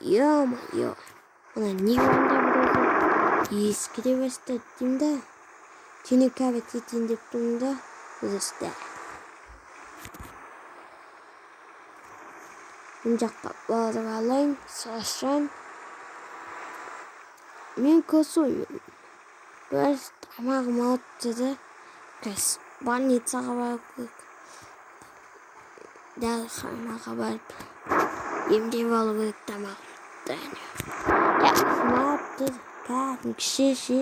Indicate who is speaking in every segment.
Speaker 1: Ё-моё, мына Нивамда біреу ескіре бастады деймін да. Тюнингке етейін деп тұрмын да. Просто. Мына жаққа барып алайын, сосын мен косоймын. Біраз тамағым ауырып да. Қазір больницаға бару керек. Дәріханаға барып емдеп алу керек тамағымды. Тамағым ауырып кәдімгіше ше.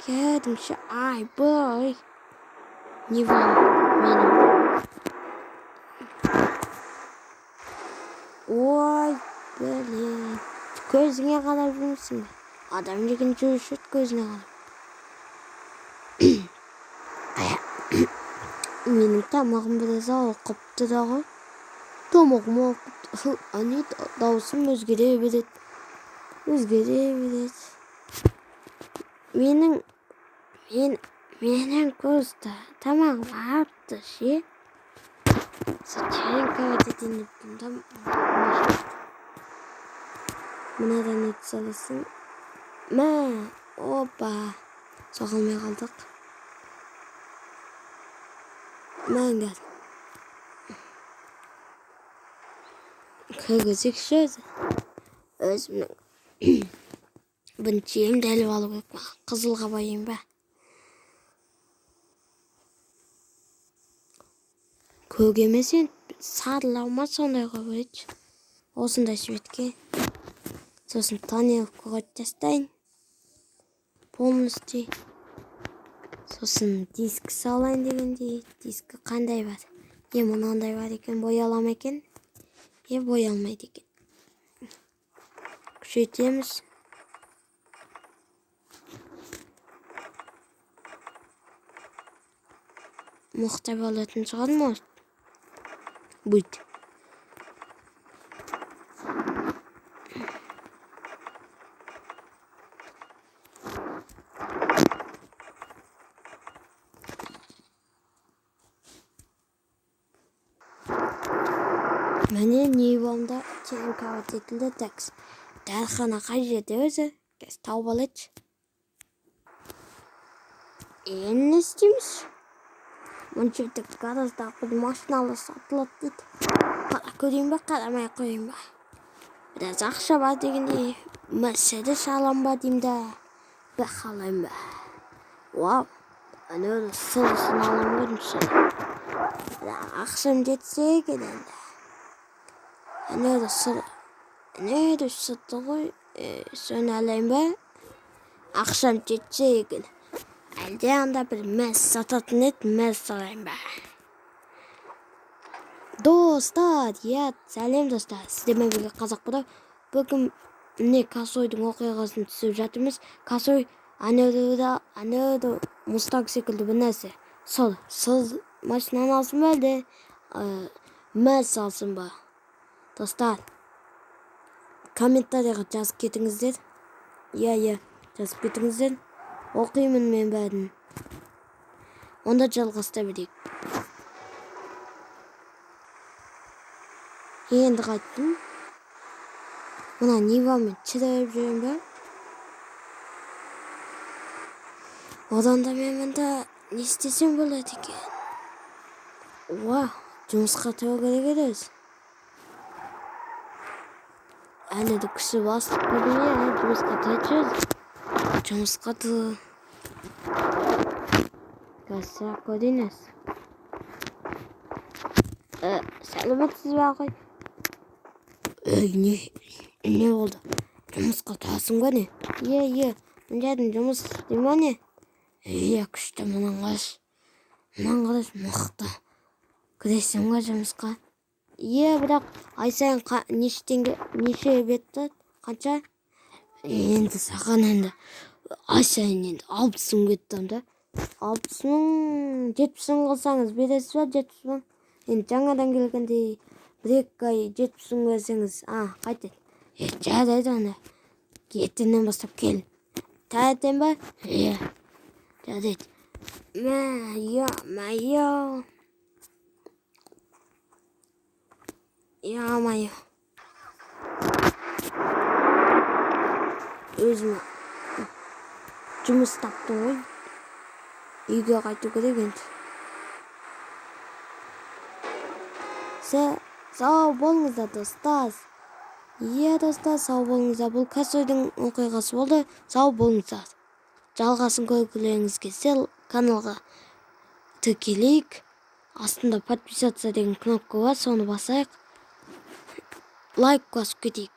Speaker 1: Кәдімгіше айбай. Нивам менің. Ой, блин. Көзіңе қарап жүрмісің бе? Адам деген жүруші еді көзіне қарап. Менің тамағым біраз ауырып да ғой. Тамағым ауырып. Әне дауысым өзгере береді. Өзгере береді. Менің менің просто тамағым ауырып ше. Тюнинговать етейін деп тұрмын да. Мынадан өте саласың. Мә, опа. Соға алмай қалдық. Мәңгі. Кіргізейікші өзі. Өзімнің бірінші емделіп алу керек маған. Қызылға бояйын ба? Көк емес енді, сарылау ма сондай қойып қояйыншы. Осындай цветке. Сосын тонировка қойып тастайын. Полностью. Сосын диск салайын дегендей. Дискі қандай бар? Е, мынандай бар екен, бояла ма екен? Е, боялмайды екен. Күшейтеміз. Мықты болатын шығар, может быть. Міне, Нивамда тюнинговать етілді. Так, дәріхана қай жерде өзі? Қазір тауып алайыншы. Енді не істейміз? Мына жерде гаражда бір машиналар сатылады дейді. Қарап көрейін ба, қарамай ақ қояйын ба? Біраз ақша бар дегендей, Мерседес алам ба деймін да, бақ алайын ба? Вау, ана сырысын алам ғой деймін. Бірақ ақшам жетсе екен енді. Ана сыр, ана сырты ғой, соны алайын ба? Ақшам жетсе екен. Әлде анда бір мәз сататын еді, мәз алайын ба? Достар, иә, сәлем достар. Сіздермен бірге Қазақ Бұда. Бүгін міне Косойдың оқиғасын түсіп жатырмыз. Косой анау анау Мустанг секілді бір нәрсе. Сол, сол машинаны алсын ба әлде мәз алсын ба? Достар, комментарийға жазып кетіңіздер. Иә, иә, жазып кетіңіздер. Оқимын мен бәрін. Онда жалғастыра берейік. Енді қайттым. Мына Нивамен шіріп жүрем ба? Одан да мен мында не істесем болады екен? Уа, жұмысқа тұру керек еді өзі. Әлі де күші бастық көрмей, әлі жұмысқа тұрады өзі. Жұмысқа тұр. Қазір көрейін өзі. Сәлеметсіз бе, ағай? Ей, не болды? Жұмысқа тұрасың ба не? Е, е, мына жерден жұмыс істей ма не? Е, күшті, мынаны қарашы. Мынаны қарашы, мықты. Кіресің ба жұмысқа? Е, бірақ ай сайын неше теңге, неше берді? Қанша? Енді саған енді ай сайын енді 60 мың кетті да. 60 мың, 70 мың қылсаңыз бересіз ба, 70 мың? Енді жаңадан келгенде 1-2 ай 70 мың берсеңіз, а, қайтеді? Е, жарайды онда. Ертеңнен бастап кел. Таңертең ба? Иә. Жарайды. Мә, ё-моё. Ё-моё. Өзіме жұмыс таптым ғой, үйге қайту керек енді. Сау болыңыздар, достар. Иә, достар, сау болыңыздар. Бұл Косойдың оқиғасы болды. Сау болыңыздар. Жалғасын көргілеріңіз келсе, каналға тіркелейік. Астында «Подписаться» деген кнопка бар, соны басайық, лайк басып кетейік.